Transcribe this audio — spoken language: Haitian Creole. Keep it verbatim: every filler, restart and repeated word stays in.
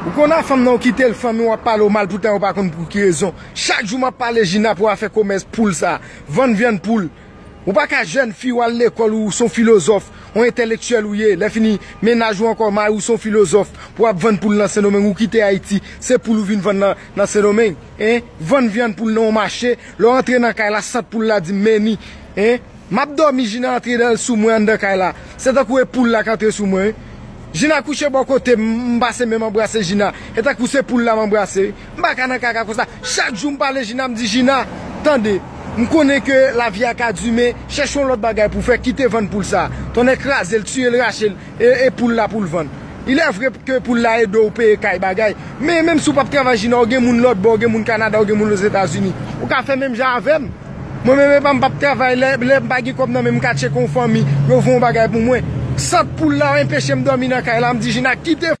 Ou konn a fanm nan ou kite l fanmi w ap pale w mal poutan yo pa konn pou ki rezon. Chak jou m ap pale Jina pou afè komès poul sa. Vann vyann poul. Ou pa ka jèn fi w al lekòl ou se yon filozòf, yon entèlektyèl ou ye. Lè fini mennaj ou ankò mari w se yon filozòf pou w ap vann poul nan Sendomeng ou kite Ayiti. Se poul ou vin vann nan, nan Sendomeng. Hein? Vann vyann poul nan yon mache. Lè w antre nan kay la sant poul la di m meni. Hein? M ap dòmi Jina antre sou mwen anndan kay la. Se tankou e poul la k antre sou mwen wi. Jina kouche bò kote m, m pase men m anbrase Jina. E tankou se poul la m anbrase wi. M pa ka nan kaka konsa. Chak jou m pale Jina, m di Jina, tande. M konnen ke lavi a ka di men chèche yon lòt bagay pou fè, kite vann poul sa. Tonnè kraze l, tiye l, rache l, e, e poul la pou l vann. Il est vrai ke poul la ede w peye kay bagay. Men menm si w p ap travay Jina, w gen moun lòt bò, w gen moun Kanada, w gen moun Ozetazini. Ou ka fè menm jan avè m. Mwen menm epa m p ap travay, lè, lè m pa gen kòb nan men m, m ka tcheke yon fanmi, yo voye yon bagay pou mwen. Sant poul la anpeche m dòmi nan kay la, m di Jina kite